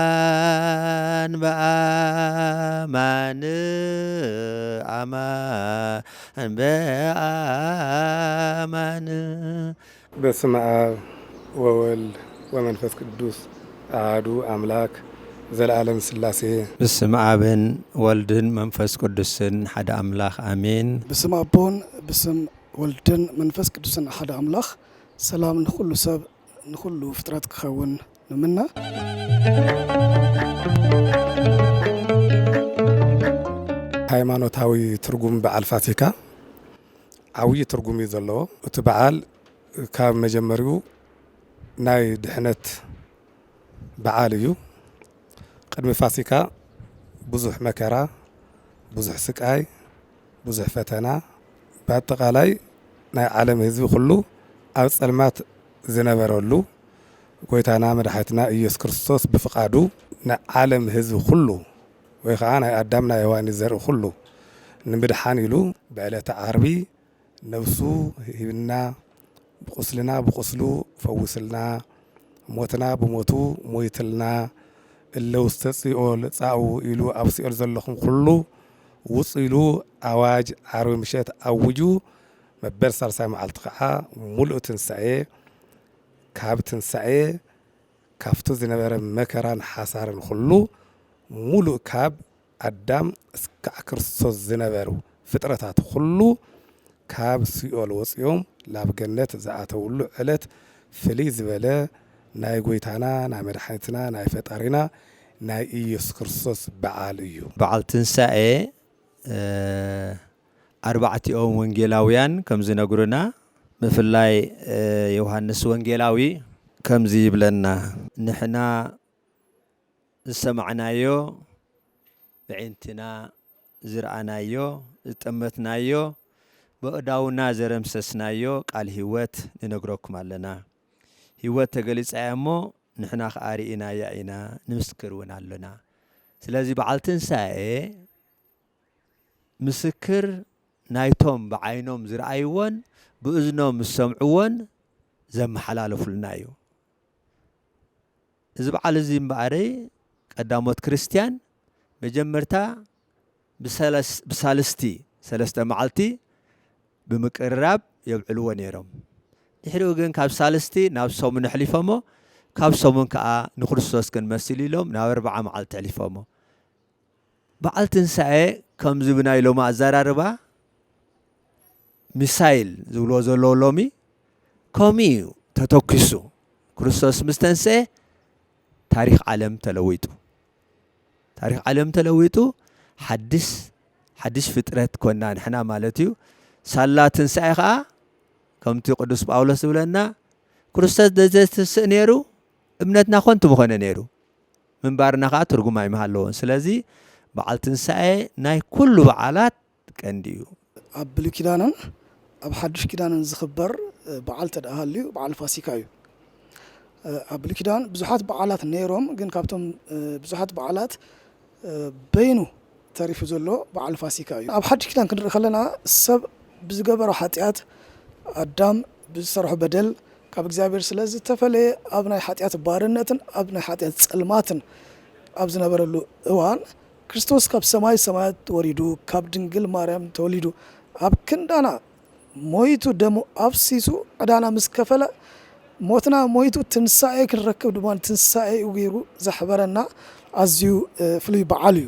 ኣማን ብኣማን፣ ኣማን ብኣማን። በስመ አብ ወወልድ ወመንፈስ ቅዱስ አሐዱ አምላክ ዘለዓለም ሥላሴ። በስመ አብን ወልድን መንፈስ ቅዱስን ሓደ ኣምላኽ ኣሜን። ብስም ኣቦን ብስም ወልድን መንፈስ ቅዱስን ሓደ ኣምላኽ ሰላም ንኹሉ ሰብ ንኹሉ ፍጥረት ክኸውን ንምነ። ሃይማኖታዊ ትርጉም በዓል ፋሲካ ዓብዪ ትርጉም እዩ ዘለዎ። እቲ በዓል ካብ መጀመሪኡ ናይ ድሕነት በዓል እዩ። ቅድሚ ፋሲካ ብዙሕ መከራ፣ ብዙሕ ስቃይ፣ ብዙሕ ፈተና፣ ብኣጠቓላይ ናይ ዓለም ህዝቢ ኩሉ ኣብ ጸልማት ዝነበረሉ፣ ጎይታና መድሓኒትና ኢየሱስ ክርስቶስ ብፍቓዱ ንዓለም ህዝቢ ኩሉ፣ ወይ ኸዓ ናይ ኣዳም ናይ ሔዋን ዘርኢ ኩሉ ንምድሓን ኢሉ ብዕለተ ዓርቢ ነብሱ ሂብና፣ ብቁስልና ብቁስሉ ፈውስልና፣ ሞትና ብሞቱ ሞይትልና፣ እለ ውስተ ሲኦል ጻኡ ኢሉ ኣብ ሲኦል ዘለኹም ኩሉ ውጹ ኢሉ ኣዋጅ ዓርቢ ምሸት ኣውጁ። መበል ሳልሳይ መዓልቲ ኸዓ ሙሉእ ትንሳኤ፣ ካብ ትንሳኤ ካብቲ ዝነበረ መከራን ሓሳርን ኩሉ ሙሉእ ካብ ኣዳም እስካዕ ክርስቶስ ዝነበሩ ፍጥረታት ኩሉ ካብ ሲኦል ወፂኦም ላብ ገነት ዝኣተውሉ ዕለት ፍልይ ዝበለ ናይ ጎይታና ናይ መድሓኒትና ናይ ፈጣሪና ናይ ኢየሱስ ክርስቶስ በዓል እዩ። በዓል ትንሳኤ፣ እ፣ ኣርባዕቲኦም ወንጌላውያን ከም ዝነግሩና፣ ብፍላይ፣ እ፣ ዮሃንስ ወንጌላዊ ከምዚ ይብለና፣ ንሕና ዝሰማዕናዮ፣ ብዒንትና ዝረኣናዮ፣ ዝጠመትናዮ፣ በእዳውና ዘረምሰስናዮ ቃል ህይወት ንነግረኩም ኣለና። ህይወት ተገሊጻ እያ እሞ፣ ንሕና ኸኣ ርኢናያ ኢና፣ ንምስክር እውን ኣሎና። ስለዚ በዓል ትንሳኤ ምስክር ናይቶም ብዓይኖም ዝረኣይዎን ብእዝኖም ዝሰምዕዎን ዘመሓላለፉልና እዩ። እዚ በዓል እዚ እምበኣረይ ቀዳሞት ክርስትያን መጀመርታ ብሰለስ-፣ ብሳልስቲ ሰለስተ መዓልቲ ብምቅርራብ የብዕልዎ ነይሮም። ድሕሪኡ ግን ካብ ሳልስቲ ናብ ሰሙን ኣሕሊፎሞ፣ ካብ ሰሙን ከኣ ንክርስቶስ ክንመስል ኢሎም ናብ ኣርብዓ መዓልቲ ኣሕሊፎሞ። በዓል ትንሳኤ ከምዚ ብናይ ሎሚ ኣዘራርባ ሚሳይል ዝብልዎ ዘለዉ ሎሚ ከምኡ እዩ ተተኪሱ። ክርስቶስ ምስ ተንስኤ ታሪኽ ዓለም ተለዊጡ። ታሪኽ ዓለም ተለዊጡ ሓድስ፣ ሓድሽ ፍጥረት ኮና ንሕና ማለት እዩ። ሳላ ትንሳኤ ኸኣ ከምቲ ቅዱስ ጳውሎስ ዝብለና ክርስቶስ ደዘትስእ ነይሩ እምነትና ኮንቱ ምኾነ ነይሩ። ምንባርና ኸዓ ትርጉም ኣይምሃለዎን። ስለዚ በዓል ትንሳኤ ናይ ኩሉ በዓላት ቀንዲ እዩ። ኣብ ብሉይ ኪዳንን ኣብ ሓድሽ ኪዳንን ዝኽበር፣ እ፣ በዓል ተደኣ ሃልዩ በዓል ፋሲካ እዩ። እ፣ ኣብ ብሉይ ኪዳን ብዙሓት በዓላት ነይሮም፣ ግን ካብቶም፣ እ፣ ብዙሓት በዓላት፣ እ፣ በይኑ ተሪፉ ዘሎ በዓል ፋሲካ እዩ። ኣብ ሓድሽ ኪዳን ክንርኢ ከለና ሰብ ብዝገበሮ ሓጢኣት ኣዳም ብዝሰርሖ በደል ካብ እግዚኣብሔር ስለ ዝተፈለየ ኣብ ናይ ሓጢኣት ባርነትን ኣብ ናይ ሓጢኣት ጸልማትን ኣብ ዝነበረሉ እዋን ክርስቶስ ካብ ሰማይ ሰማያት ወሪዱ ካብ ድንግል ማርያም ተወሊዱ ኣብ ክንዳና ሞይቱ ደሙ ኣፍሲሱ ዕዳና ምስ ከፈለ ሞትና ሞይቱ ትንሳኤ ክንረክብ ድማ ትንሳኤ እዩ ገይሩ ዘሕበረና ኣዝዩ፣ እ፣ ፍሉይ በዓል እዩ።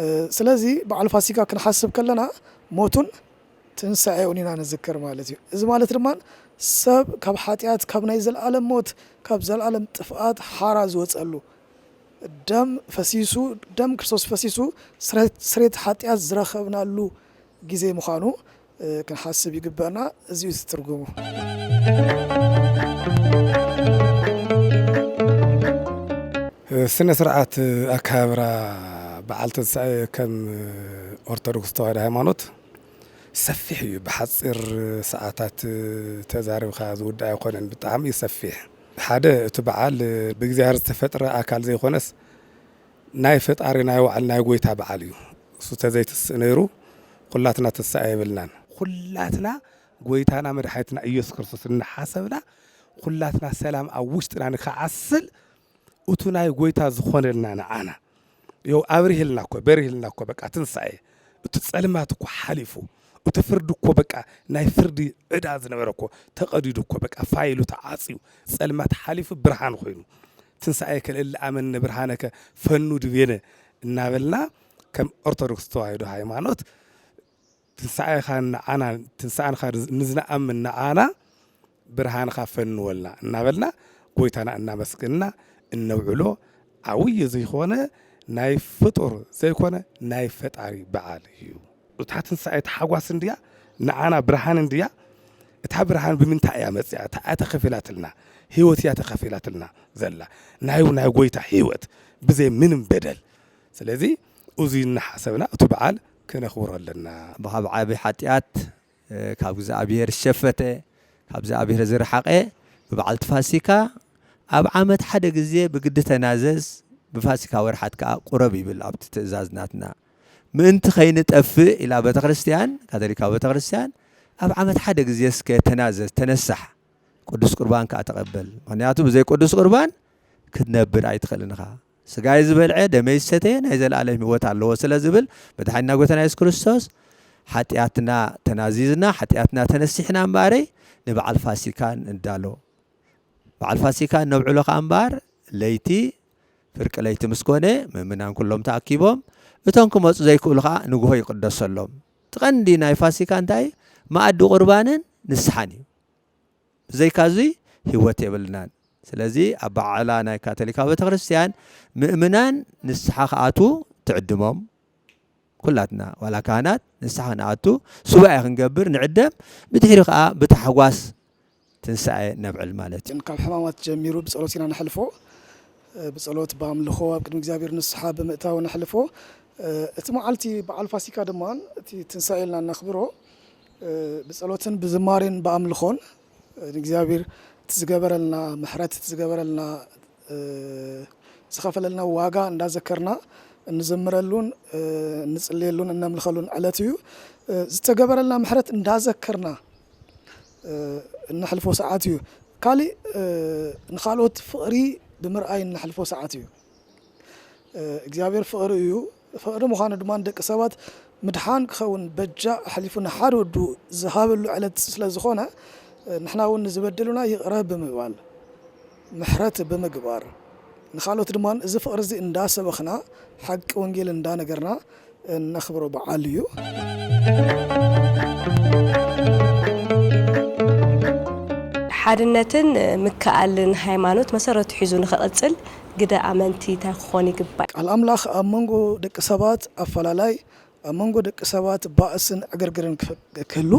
እ፣ ስለዚ በዓል ፋሲካ ክንሓስብ ከለና ሞቱን ትንሳኤኡን ኢና ንዝክር ማለት እዩ። እዚ ማለት ድማ ሰብ ካብ ሓጢኣት፣ ካብ ናይ ዘለኣለም ሞት፣ ካብ ዘለኣለም ጥፍኣት ሓራ ዝወፀሉ ደም ፈሲሱ፣ ደም ክርስቶስ ፈሲሱ ስሬት፣ ስሬት ሓጢኣት ዝረኸብናሉ ግዜ ምዃኑ፣ እ፣ ክንሓስብ ይግበአና። እዚ እዩ እቲ ትርጉሙ። ስነ ስርዓት ኣከባብራ በዓል ትንሳኤ ከም ኦርቶዶክስ ተዋህዶ ሃይማኖት ሰፊሕ እዩ። ብሓፂር ሰዓታት ተዛሪብካ ዝውዳእ ኣይኮነን። ብጣዕሚ እዩ ሰፊሕ። ሓደ፣ እቲ በዓል ብእግዚኣብሔር ዝተፈጥረ ኣካል ዘይኮነስ ናይ ፈጣሪ ናይ ባዕሉ ናይ ጎይታ በዓል እዩ። እሱ ተዘይትስእ ነይሩ ኩላትና ትንሳኤ የብልናን። ኩላትና ጎይታና መድሓኒትና ኢየሱስ ክርስቶስ እናሓሰብና ኩላትና ሰላም ኣብ ውሽጥና ንክዓስል እቱ ናይ ጎይታ ዝኾነልና ንዓና። ዮ ኣብርሂልና እኮ፣ በርሂልና እኮ፣ በቃ ትንሳኤ። እቲ ጸልማት እኮ ሓሊፉ። እቲ ፍርዲ እኮ በቃ ናይ ፍርዲ ዕዳ ዝነበረ እኮ ተቐዲዱ እኮ፣ በቃ ፋይሉ ተዓጽዩ። ጸልማት ሓሊፉ ብርሃን ኮይኑ። ትንሳኤ ከልእለ ኣመነ ብርሃነከ ፈኑ ድቤነ እናበልና ከም ኦርቶዶክስ ተዋህዶ ሃይማኖት ትንሳኤኻ ንዓና፣ ትንሳኤንኻ ንዝነኣምን ንዓና ብርሃንኻ ፈንወልና እናበልና ጎይታና እናመስገንና እነውዕሎ ዓብዪ ዘይኮነ ናይ ፍጡር ዘይኮነ ናይ ፈጣሪ በዓል እዩ። እታ ትንሳኤ ተሓጓስ እንድያ፣ ንዓና ብርሃን እንድያ። እታ ብርሃን ብምንታይ እያ መጽያ? እታ እያ ተኸፊላትልና፣ ህይወት እያ ተኸፊላትልና ዘላ። ናይ፣ ናይ ጎይታ ህይወት ብዘይ ምንም በደል። ስለዚ እዙይ እናሓሰብና እቲ በዓል ክነኽብሮ ኣለና። ብኻብ ዓቢ ሓጢኣት፣ እ፣ ካብ እግዚኣብሔር ዝሸፈተ፣ ካብ እግዚኣብሔር ዝረሓቐ፣ ብበዓልቲ ፋሲካ ኣብ ዓመት ሓደ ግዜ ብግዲ ተናዘዝ፣ ብፋሲካ ወርሓት ከኣ ቁረብ ይብል ኣብቲ ትእዛዝ ናትና። ምእንቲ ከይንጠፍእ ኢላ ቤተክርስትያን፣ ካቶሊካዊ ቤተክርስትያን፣ ኣብ ዓመት ሓደ ግዜ እስከ ተናዘዝ፣ ተነሳሕ፣ ቅዱስ ቁርባን ከኣ ተቐበል። ምኽንያቱ ብዘይ ቅዱስ ቁርባን ክትነብር ኣይትኽእልን ኢኻ። ስጋይ ዝበልዐ ደመይ ዝሰተየ ናይ ዘለኣለም ህይወት ኣለዎ ስለ ዝብል፣ መድሓኒና ጎይታና የሱስ ክርስቶስ፣ ሓጢኣትና ተናዚዝና፣ ሓጢኣትና ተነሲሕና እምበኣረይ፣ ንበዓል ፋሲካ ንዳሎ። በዓል ፋሲካ ነብዕሎ ከኣ እምበኣር፣ ለይቲ፣ ፍርቂ ለይቲ ምስ ኮነ፣ ምእምናን ኩሎም ተኣኪቦም፣ እቶም ክመጹ ዘይክእሉ ከኣ ንግሆ ይቕደሰሎም። እቲ ቀንዲ ናይ ፋሲካ እንታይ? መኣዲ ቁርባንን ንስሓን እዩ። ብዘይካ እዙይ ህይወት የብልናን። ስለዚ ኣብ በዓላ ናይ ካቶሊካዊ ቤተክርስትያን ምእምናን ንስሓ ክኣትዉ ትዕድሞም። ኩላትና ዋላ ካህናት ንስሓ ክንኣቱ ሱባኤ ክንገብር ንዕደም። ብድሕሪ ከኣ ብታሕጓስ ትንሳኤ ነብዕል ማለት እዩ። ካብ ሕማማት ጀሚሩ ብጸሎት ኢና ነሕልፎ። እ፣ ብጸሎት፣ ብኣምልኾ፣ ኣብ ቅድሚ እግዚኣብሔር ንስሓ ብምእታው ነሕልፎ። እ፣ እቲ መዓልቲ በዓል ፋሲካ ድማ እቲ ትንሳኤ ኢልና ነኽብሮ። እ፣ ብጸሎትን ብዝማሬን ብኣምልኾን፣ እ፣ ንእግዚኣብሔር እቲ ዝገበረልና ምሕረት፣ እቲ ዝገበረልና፣ እ፣ ዝኸፈለልና ዋጋ እንዳዘከርና እንዘምረሉን፣ እ፣ እንጽልየሉን እነምልኸሉን ዕለት እዩ። እ፣ ዝተገበረልና ምሕረት እንዳዘከርና፣ እ፣ እነሕልፎ ሰዓት እዩ። ካሊእ፣ እ፣ ንኻልኦት ፍቕሪ ብምርኣይ እነሕልፎ ሰዓት እዩ። እ፣ እግዚኣብሔር ፍቕሪ እዩ። ፍቕሪ ምዃኑ ድማ ንደቂ ሰባት ምድሓን ክኸውን በጃ ኣሕሊፉ ንሓደ ወዱ ዝሃበሉ ዕለት ስለ ዝኾነ፣ እ፣ ንሕና እውን ንዝበደሉና ይቕረ ብምባል፣ ምሕረት ብምግባር፣ ንኻልኦት ድማ እዚ ፍቕሪ እዚ እንዳሰበኽና፣ ሓቂ ወንጌል እንዳነገርና፣ እነኽብሮ በዓል እዩ። ሓድነትን ምክእኣልን ሃይማኖት መሰረቱ ሒዙ ንኽቕጽል ግደ ኣመንቲ እንታይ ክኾን ይግባእ? ቃል ኣምላኽ ኣብ መንጎ ደቂ ሰባት ኣፈላላይ፣ ኣብ መንጎ ደቂ ሰባት ባእስን ዕግርግርን ክፍ-፣ ክህሉ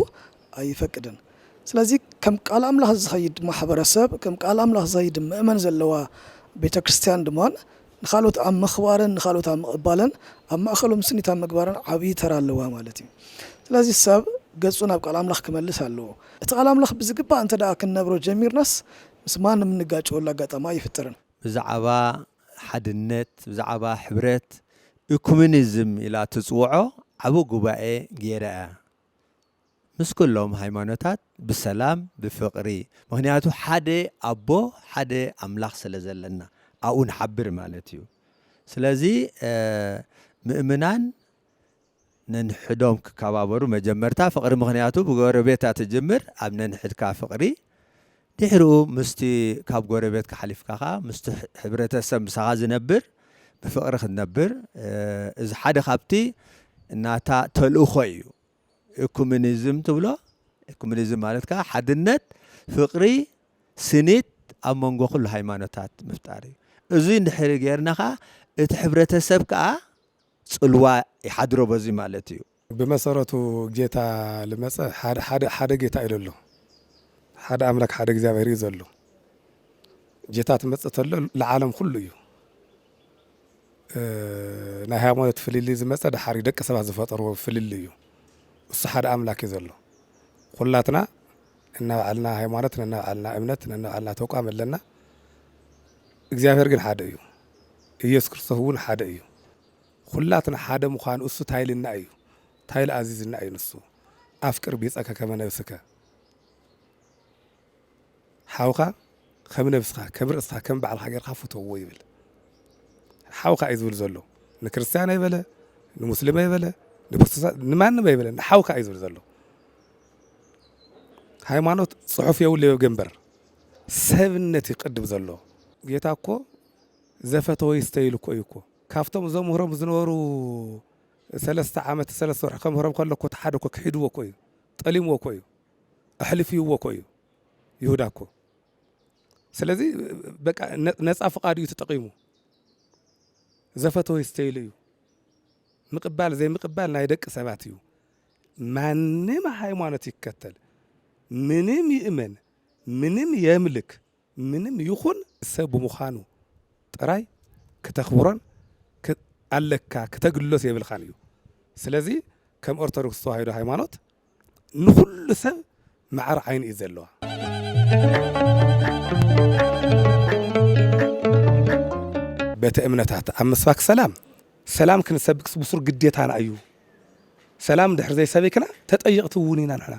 ኣይፈቅድን። ስለዚ ከም ቃል ኣምላኽ ዝኸይድ ማሕበረሰብ፣ ከም ቃል ኣምላኽ ዝኸይድ ምእመን ዘለዋ ቤተ ክርስቲያን ድማ ንኻልኦት ኣብ ምኽባርን ንኻልኦት ኣብ ምቕባልን ኣብ ማእኸሎም ስኒት ኣብ ምግባርን ዓብዪ ተራ ኣለዋ ማለት እዩ። ስለዚ ሰብ ገጹ ናብ ቃል ኣምላኽ ክመልስ ኣለዎ። እቲ ቃል ኣምላኽ ብዝግባእ እንተ ደኣ ክንነብሮ ጀሚርናስ ምስ ማንም እንጋጨወሉ ኣጋጣሚ ኣይፍጠርን። ብዛዕባ ሓድነት፣ ብዛዕባ ሕብረት፣ ኢኩሜኒዝም ኢላ ትጽውዖ ዓቢ ጉባኤ ገይራ እያ። ምስ ኩሎም ሃይማኖታት ብሰላም ብፍቕሪ፣ ምኽንያቱ ሓደ ኣቦ ሓደ ኣምላኽ ስለ ዘለና ኣብኡ ንሓብር ማለት እዩ። ስለዚ ምእምናን ነንሕዶም ክከባበሩ መጀመርታ ፍቕሪ፣ ምኽንያቱ ብጎረቤት እያ ትጅምር፣ ኣብ ነንሕድካ ፍቕሪ፣ ድሕሪኡ ምስቲ ካብ ጎረቤትካ ሓሊፍካ ኸዓ ምስቲ ሕብረተሰብ ምሳኻ ዝነብር ብፍቕሪ ክትነብር፣ እዚ ሓደ ካብቲ ናታ ተልእኾ እዩ። ኢኩሜኒዝም ትብሎ፣ ኢኩሜኒዝም ማለት ከኣ ሓድነት፣ ፍቕሪ፣ ስኒት ኣብ መንጎ ኩሉ ሃይማኖታት ምፍጣር እዩ። እዙይ እንድሕሪ ጌርና ከኣ እቲ ሕብረተሰብ ከኣ ጽልዋ ይሓድሮ በዚ ማለት እዩ። ብመሰረቱ ጌታ ልመጸ ሓደ ሓደ ሓደ ጌታ እዩ ዘሎ። ሓደ ኣምላክ ሓደ እግዚኣብሔር እዩ ዘሎ። ጌታ ትመጽእ ተሎ ለዓለም ኩሉ እዩ። ናይ ሃይማኖት ፍልልይ ዝመጸ ደሓር እዩ፣ ደቂ ሰባት ዝፈጠርዎ ፍልልይ እዩ። እሱ ሓደ ኣምላክ እዩ ዘሎ። ኩላትና ነናባዕልና ሃይማኖት፣ ነናባዕልና እምነት፣ ነናባዕልና ተቋም ኣለና። እግዚኣብሔር ግን ሓደ እዩ። ኢየሱስ ክርስቶስ እውን ሓደ እዩ። ኩላትና ሓደ ምዃኑ እሱ ታይልና እዩ። ታይል ኣዚዝና እዩ ንሱ። ኣፍቅር ቢጸከ ከመ ነብስከ። ሓውኻ ከም ነብስኻ፣ ከም ርእስኻ፣ ከም ባዕልኻ ጌርካ ፍተዎ ይብል። ሓውካ እዩ ዝብል ዘሎ። ንክርስትያን ኣይበለ፣ ንሙስሊም ኣይበለ፣ ንፕሮቴስታንት ንማንም ኣይበለ፣ ንሓውካ እዩ ዝብል ዘሎ። ሃይማኖት ጽሑፍ የብሉ የብገ እምበር ሰብነት ይቅድም ዘሎ። ጌታ እኮ ዘፈተወ ይስተይሉ እኮ እዩ እኮ። ካብቶም ዘምህሮም ዝነበሩ ሰለስተ ዓመት ሰለስተ ወርሒ ከምህሮም ከሎ እኮ እቲ ሓደ እኮ ክሒድዎ እኮ እዩ፣ ጠሊምዎ እኮ እዩ፣ ኣሕሊፍዎ እኮ እዩ ይሁዳ እኮ። ስለዚ በቃ ነ- ነፃ ፍቃድ እዩ ተጠቂሙ። ዘፈተወ ይስተይሉ እዩ። ምቅባል ዘይምቅባል ናይ ደቂ ሰባት እዩ። ማንም ሃይማኖት ይከተል፣ ምንም ይእመን፣ ምንም የምልክ፣ ምንም ይኹን ሰብ ብምዃኑ ጥራይ ክተኽብሮን ክ- ኣለካ ክተግልሎስ የብልካን እዩ። ስለዚ ከም ኦርቶዶክስ ተዋህዶ ሃይማኖት ንኹሉ ሰብ ማዕረ ዓይኒ እዩ ዘለዋ። በቲ እምነታት ኣብ ምስባክ ሰላም ሰላም ክንሰብክስ ብሱር ግዴታና እዩ። ሰላም ድሕሪ ዘይሰበክና ተጠየቕቲ እውን ኢና ንሕና።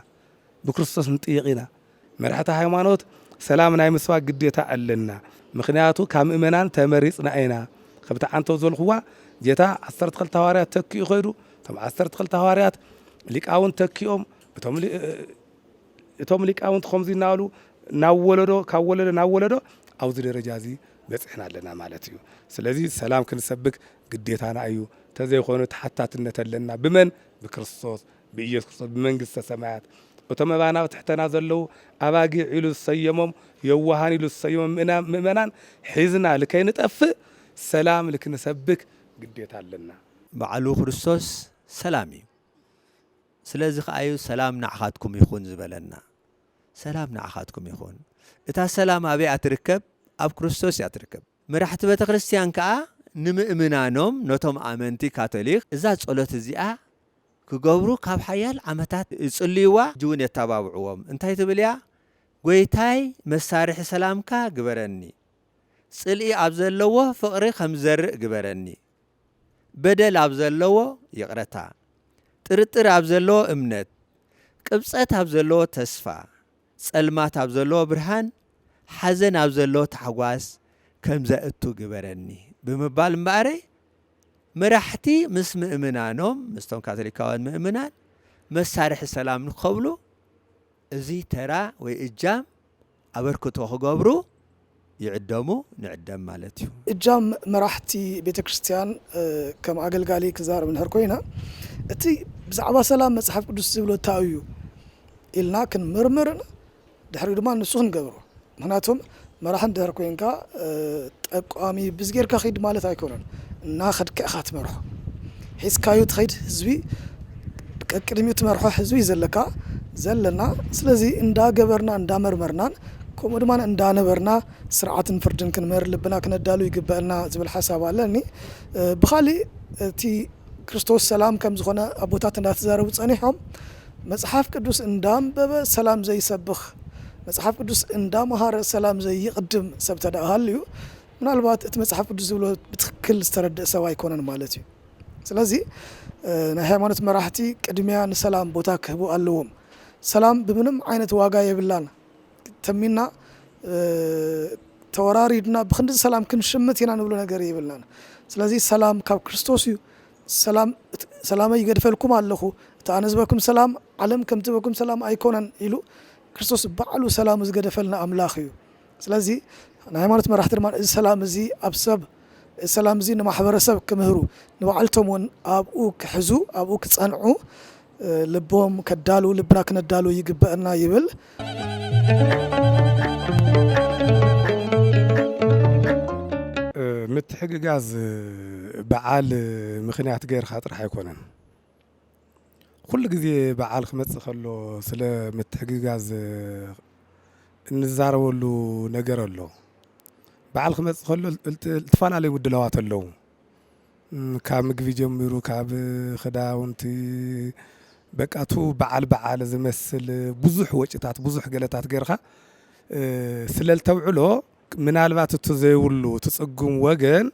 ብክርስቶስ ንጥየቕ ኢና። መራሕቲ ሃይማኖት ሰላም ናይ ምስባክ ግዴታ ኣለና። ምኽንያቱ ካብ ምእመናን ተመሪጽና ኢና። ከምቲ ዓንቶ ዘልኽዋ ጌታ ዓሰርተ ክልተ ሃዋርያት ተኪኡ ኸይዱ። እቶም ዓሰርተ ክልተ ሃዋርያት ሊቃውንት ተኪኦም እቶም ሊ- እቶም ሊቃውንት ከምዚ እናበሉ ናብ ወለዶ ካብ ወለዶ ናብ ወለዶ ኣብዚ ደረጃ እዚ በፂሕና ኣለና ማለት እዩ። ስለዚ ሰላም ክንሰብክ ግዴታና እዩ። ተዘይኮኑ ተሓታትነት ኣለና። ብመን? ብክርስቶስ፣ ብኢየሱስ ክርስቶስ፣ ብመንግስተ ሰማያት። እቶም ኣባና ኣብ ትሕተና ዘለዉ ኣባጊዕ ኢሉ ዝሰየሞም፣ የዋሃን ኢሉ ዝሰየሞም ምእና- ምእመናን ሒዝና ልከይንጠፍእ ሰላም ልክንሰብክ ግዴታ ኣለና። በዓሉ ክርስቶስ ሰላም እዩ። ስለዚ ከኣ እዩ ሰላም ንዓኻትኩም ይኹን ዝበለና። ሰላም ንዓኻትኩም ይኹን። እታ ሰላም ኣበይ እያ ትርከብ? ኣብ ክርስቶስ እያ ትርከብ። መራሕቲ ቤተ ክርስቲያን ከኣ ንምእምናኖም ነቶም ኣመንቲ ካቶሊክ እዛ ጸሎት እዚኣ ክገብሩ ካብ ሓያል ዓመታት ይጽልይዋ፣ ሕጂ እውን የተባብዕዎም። እንታይ ትብል እያ? ጎይታይ መሳርሒ ሰላምካ ግበረኒ። ጽልኢ ኣብ ዘለዎ ፍቕሪ ከም ዘርእ ግበረኒ። በደል ኣብ ዘለዎ ይቕረታ፣ ጥርጥር ኣብ ዘለዎ እምነት፣ ቅብጸት ኣብ ዘለዎ ተስፋ፣ ጸልማት ኣብ ዘለዎ ብርሃን፣ ሓዘን ኣብ ዘለዎ ታሕጓስ ከም ዘእቱ ግበረኒ ብምባል እምበኣረይ መራሕቲ ምስ ምእምናኖም ምስቶም ካቶሊካውያን ምእምናን መሳርሒ ሰላም ንኸብሉ እዚ ተራ ወይ እጃም ኣበርክቶ ክገብሩ ይዕደሙ፣ ንዕደም ማለት እዩ። እጃም መራሕቲ ቤተ ክርስቲያን ከም ኣገልጋሊ ክዛረብ እንድሕር ኮይና እቲ ብዛዕባ ሰላም መጽሓፍ ቅዱስ ዝብሎ እንታይ እዩ ኢልና ክንምርምርን ድሕሪኡ ድማ ንሱ ክንገብሮ። ምክንያቱም መራሒ እንድሕር ኮይንካ ጠቋሚ ብዝጌርካ ኺድ ማለት ኣይኮነን። እናኸድካ ኢኻ ትመርሖ። ሒዝካዮ ትኸይድ ህዝቢ ቀቅድሚኡ ትመርሖ ህዝቢ ዘለካ ዘለና። ስለዚ እንዳገበርና እንዳመርመርናን ከምኡ ድማ እንዳነበርና ስርዓትን ፍርድን ክንምህር ልብና ክነዳሉ ይግበአና ዝብል ሓሳብ ኣለኒ። ብኻሊእ እቲ ክርስቶስ ሰላም ከም ዝኾነ ኣቦታት እንዳተዛረቡ ጸኒሖም መጽሓፍ ቅዱስ እንዳንበበ ሰላም ዘይሰብኽ መጽሓፍ ቅዱስ እንዳመሃረ ሰላም ዘይቕድም ሰብ ተደኣ ሃልዩ ምናልባት እቲ መጽሓፍ ቅዱስ ዝብሎ ብትክክል ዝተረድእ ሰብ ኣይኮነን ማለት እዩ። ስለዚ ናይ ሃይማኖት መራሕቲ ቅድሚያ ንሰላም ቦታ ክህቡ ኣለዎም። ሰላም ብምንም ዓይነት ዋጋ የብላን። ተሚና ተወራሪድና ብክንዲ ሰላም ክንሽምት ኢና ንብሎ ነገር የብልናን። ስለዚ ሰላም ካብ ክርስቶስ እዩ። ሰላም ሰላመይ ይገድፈልኩም ኣለኹ፣ እቲ ኣነ ዝበኩም ሰላም ዓለም ከም ትበኩም ሰላም ኣይኮነን ኢሉ ክርስቶስ ባዕሉ ሰላሙ ዝገደፈልና ኣምላኽ እዩ። ስለዚ ናይ ሃይማኖት መራሕቲ ድማ እዚ ሰላም እዚ ኣብ ሰብ እዚ ሰላም እዚ ንማሕበረሰብ ክምህሩ ንባዕልቶም እውን ኣብኡ ክሕዙ ኣብኡ ክጸንዑ ልቦም ከዳሉ ልብና ክነዳሉ ይግበአና ይብል። ምትሕግጋዝ በዓል ምኽንያት ገይርካ ጥራሕ ኣይኮነን። ኩሉ ግዜ በዓል ክመጽእ ከሎ ስለ ምትሕግጋዝ እንዛረበሉ ነገር ኣሎ። በዓል ክመጽእ ከሎ እልት- እልትፈላለዩ ምድላዋት ኣለዉ። እም፣ ካብ ምግቢ ጀሚሩ፣ ካብ ክዳውንቲ፣ በቃ፣ እቱ በዓል በዓል ዝመስል ብዙሕ ወጪታት፣ ብዙሕ ገለታት ገይርካ፣ እ፣ ስለ ልተብዕሎ፣ ምናልባት እቱ ዘይብሉ፣ እቲ ጽጉም ወገን፣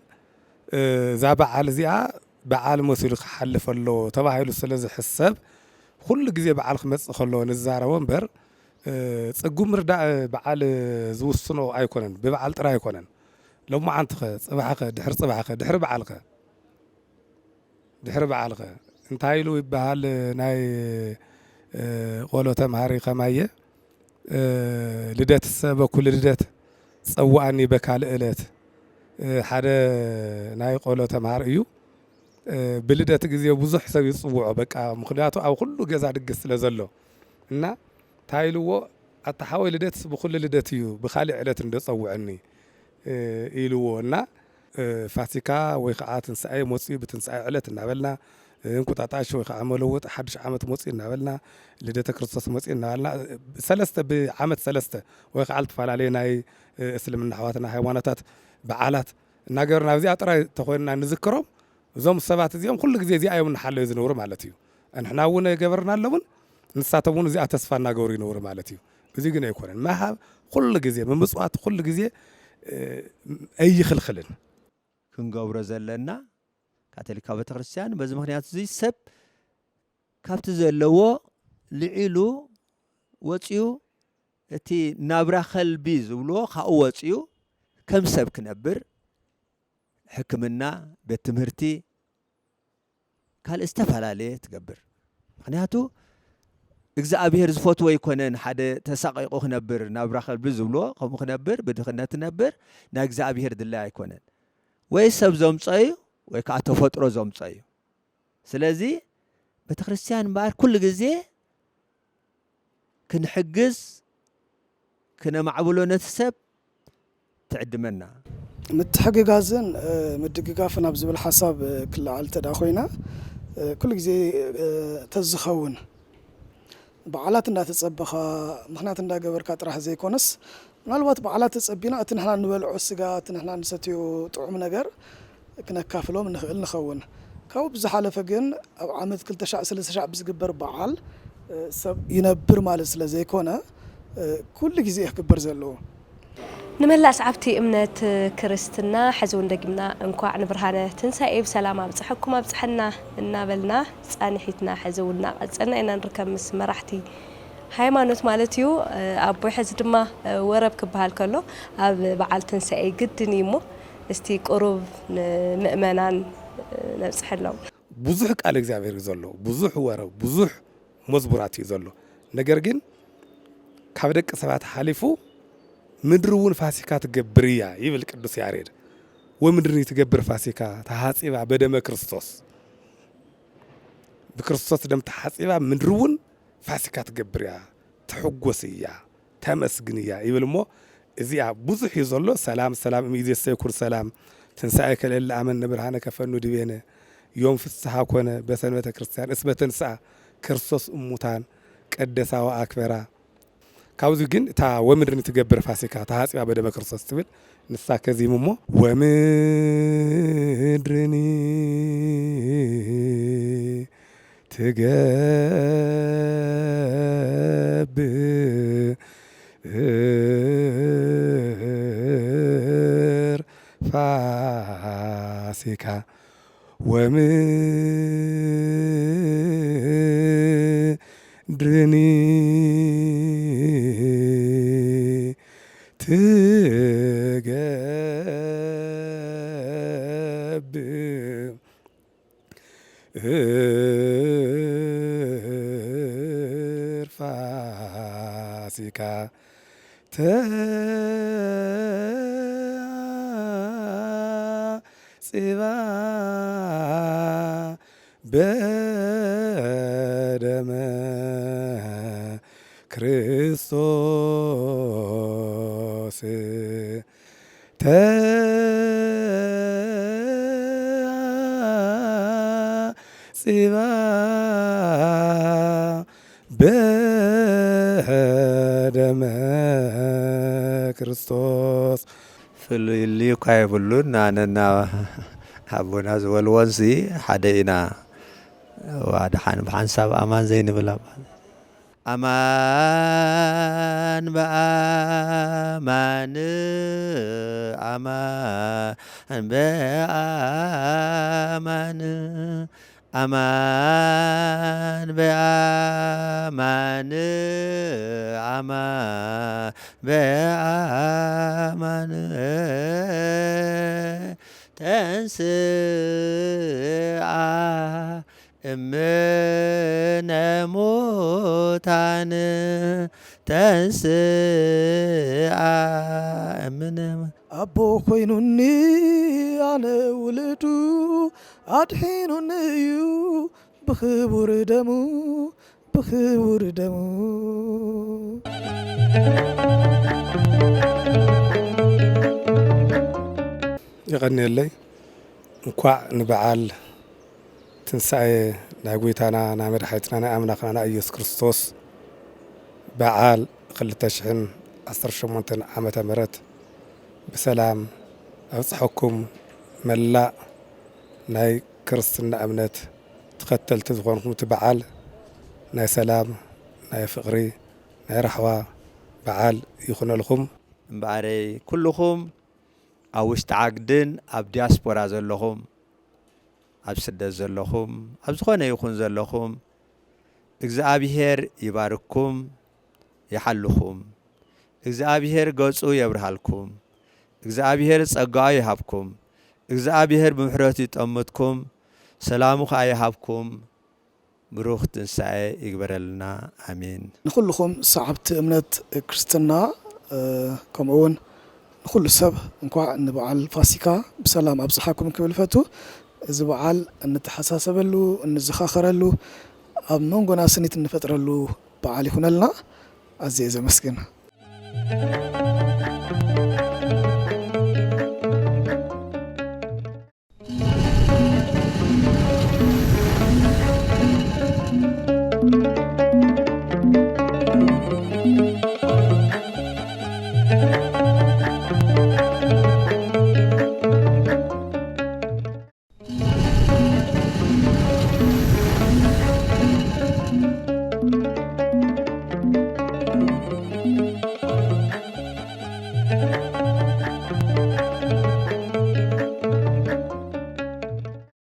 እ፣ እዛ በዓል እዚኣ በዓል መሲሉ ክሓልፍ ኣለዎ ተባሂሉ ስለ ዝሕሰብ፣ ኩሉ ግዜ በዓል ክመጽእ ከሎ ንዛረቦ እምበር፣ እ፣ ጽጉም ምርዳእ በዓል ዝውስኖ ኣይኮነን፣ ብበዓል ጥራይ ኣይኮነን። ሎማዓንትኸ፣ ጽባሕኸ፣ ድሕሪ ጽባሕኸ፣ ድሕሪ በዓልኸ፣ ድሕሪ በዓልኸ እንታይ ኢሉ ይበሃል? ናይ፣ እ፣ ቆሎ ተምሃሪ ከማየ፣ እ፣ ልደትሰ በኩሉ ልደት ጸውኣኒ በካልእ ዕለት። እ፣ ሓደ ናይ ቆሎ ተምሃር እዩ። እ፣ ብልደት ግዜ ብዙሕ ሰብ ይጽውዖ፣ በቃ፣ ምኽንያቱ ኣብ ኩሉ ገዛ ድግስ ስለ ዘሎ። እና እንታይ ኢልዎ፣ "ኣታ ሓወይ፣ ልደትስ ብኹሉ ልደት እዩ፣ ብኻሊእ ዕለት እንዶ ጸውዐኒ" እ፣ ኢልዎ። እና፣ እ፣ ፋሲካ ወይ ከዓ ትንሳኤ መጽኡ ብትንሳኤ ዕለት እናበልና፣ እ፣ እንቁጣጣሽ ወይ ከዓ መለወጥ ሓድሽ ዓመት መጽኡ እናበልና፣ ልደተ ክርስቶስ መጽኡ እናበልና፣ እ፣ ሰለስተ ብዓመት ሰለስተ ወይ ከዓ ዝተፈላለየ ናይ፣ እ፣ እስልምና ኣሕዋትና ሃይማኖታት በዓላት እናገበርና ኣብዚኣ ጥራይ ተኾይንና ንዝክሮም፣ እዞም ሰባት እዚኦም ኩሉ ግዜ እዚኣ እዮም እናሓለዩ ዝነብሩ ማለት እዩ። ንሕና እውን ገበርና ኣለውን፣ ንሳቶም እውን እዚኣ ተስፋ እናገበሩ ይነብሩ ማለት እዩ። እዚ ግን ኣይኮነን። ምሃብ ኩሉ ግዜ፣ ምምጽዋት ኩሉ ግዜ፣ እ፣ ኣይኽልኽልን። ክንገብሮ ዘለና ካቶሊካዊ ቤተክርስትያን፣ በዚ ምኽንያት እዚ ሰብ ካብቲ ዘለዎ ልዒሉ ወጺኡ፣ እቲ ናብራ ከልቢ ዝብልዎ ካብኡ ወጺኡ ከም ሰብ ክነብር፣ ሕክምና፣ ቤት ትምህርቲ፣ ካልእ ዝተፈላለየ ትገብር። ምኽንያቱ እግዚኣብሔር ዝፈትዎ ኣይኮነን ሓደ ተሳቒቑ ክነብር፣ ናብራ ከልቢ ዝብልዎ፣ ከምኡ ክነብር፣ ብድኽነት ክነብር ናይ እግዚኣብሔር ድላይ ኣይኮነን። ወይ ሰብ ዘምጾ እዩ፣ ወይ ከዓ ተፈጥሮ ዘምጾ እዩ። ስለዚ ቤተክርስትያን እምበኣር ኩሉ ግዜ ክንሕግዝ፣ ክነማዕብሎ ነቲ ሰብ ትዕድመና። ምትሕግጋዝን፣ እ፣ ምድግጋፍን ኣብ ዝብል ሓሳብ፣ እ፣ ክለዓል እንተ ደኣ ኮይና፣ እ፣ ኩሉ ግዜ፣ እ፣ ተዝኸውን በዓላት እንዳተጸበኻ፣ ምኽንያት እንዳገበርካ ጥራሕ ዘይኮነስ፣ ምናልባት በዓላት ተጸቢና እቲ ንሕና ንበልዖ ስጋ፣ እቲ ንሕና ንሰትዮ ጥዑም ነገር ክነካፍሎም ንኽእል ንኸውን። ካብኡ ብዝሓለፈ ግን ኣብ ዓመት ክልተ ሻዕ፣ ሰለስተ ሻዕ ብዝግበር በዓል፣ እ፣ ሰብ ይነብር ማለት ስለ ዘይኮነ፣ እ፣ ኩሉ ግዜ እዩ ክግበር ዘለዎ። ንመላእ ሰዓብቲ እምነት ክርስትና፣ ሕዚ እውን ደጊምና እንኳዕ ንብርሃነ ትንሳኤ ብሰላም ኣብጽሐኩም ኣብጽሐና እናበልና፣ ጻንሒትና ሕዚ እውን እናቐጸልና ኢና ንርከብ ምስ መራሕቲ ሃይማኖት ማለት እዩ። ኣቦይ፣ ሕዚ ድማ ወረብ ክበሃል ከሎ ኣብ በዓል ትንሳኤ ግድን እዩ እሞ፣ እስቲ ቁሩብ ንምእመናን ነብጽሐሎም። ብዙሕ ቃል እግዚኣብሔር እዩ ዘሎ፣ ብዙሕ ወረብ፣ ብዙሕ መዝሙራት እዩ ዘሎ። ነገር ግን ካብ ደቂ ሰባት ሓሊፉ ምድሪ እውን ፋሲካ ትገብር እያ ይብል ቅዱስ ያሬድ። ወምድሪ ትገብር ፋሲካ ተሃጺባ በደመ ክርስቶስ። ብክርስቶስ ደም ተሓጺባ ምድሪ እውን ፋሲካ ትገብር እያ፣ ትሕጎስ እያ፣ ተመስግን እያ ይብል እሞ፣ እዚኣ ብዙሕ እዩ ዘሎ። ሰላም ሰላም እምይእዜሰ ይኩን ሰላም፣ ትንሳኤከ ለእለ አመነ ብርሃነ ከፈኑ ዲቤነ፣ ዮም ፍስሐ ኮነ በሰንበተ ክርስቲያን እስመ ተንሥአ ክርስቶስ እሙታን ቀደሳ ወአክበራ። ካብዚ ግን እታ ወምድርኒ ትገብር ፋሲካ ተሃጺባ በደመ ክርስቶስ ትብል ንሳ ከዚም እሞ፣ ወምድርኒ ትገብር ፋሲካ ወምድርኒ ትገብር ፋሲካ ተጺባ በደመ ክርስቶስ ተጺባ በደመ ክርስቶስ። ፍልልይ እኳ የብሉን። ኣነና ኣቦና ዝበልዎንሲ ሓደ ኢና። ዋ፣ ደሓን ብሓንሳብ ኣማን ዘይንብል ኣባ። ኣማን ብኣማን፣ ኣማን ብኣማን፣ ኣማን በኣማን ኣማን በኣማን ተንስኣ እምነ ሙታን ተንስኣ እምነ ኣቦ ኮይኑኒ ኣነ ውልዱ ኣድሒኑኒ እዩ ብኽቡር ደሙ ብኽቡር ደሙ። የቐንየለይ። እንኳዕ ንበዓል ትንሳኤ ናይ ጎይታና ናይ መድሓኒትና ናይ ኣምላኽና ናይ ኢየሱስ ክርስቶስ በዓል ክልተ ሽሕን ዓሰርተ ሸሞንተን ዓመተ ምህረት ብሰላም ኣብጽሐኩም። መላእ ናይ ክርስትና እምነት ተኸተልቲ ዝኾንኩም፣ እቲ በዓል ናይ ሰላም፣ ናይ ፍቕሪ፣ ናይ ራሕዋ በዓል ይኹነልኩም። እምበኣረይ ኩልኹም ኣብ ውሽጢ ዓግድን ኣብ ዲያስፖራ ዘለኹም፣ ኣብ ስደት ዘለኹም፣ ኣብ ዝኾነ ይኹን ዘለኹም፣ እግዚኣብሄር ይባርኩም፣ ይሓልኹም። እግዚኣብሄር ገጹ የብርሃልኩም። እግዚኣብሄር ጸጋኡ ይሃብኩም። እግዚኣብሄር ብምሕረቱ ይጠምትኩም፣ ሰላሙ ኸኣ ይሃብኩም። ብሩኽ ትንሳኤ ይግበረልና። ኣሜን። ንኹልኹም ሰዓብቲ እምነት ክርስትና፣ እ፣ ከምኡ እውን ንኹሉ ሰብ እንኳዕ ንበዓል ፋሲካ ብሰላም ኣብጽሓኩም ክብል ፈቱ። እዚ በዓል እንተሓሳሰበሉ፣ እንዘኻኸረሉ፣ ኣብ መንጎና ስኒት እንፈጥረሉ በዓል ይኹነልና። ኣዝየ ዘመስግን።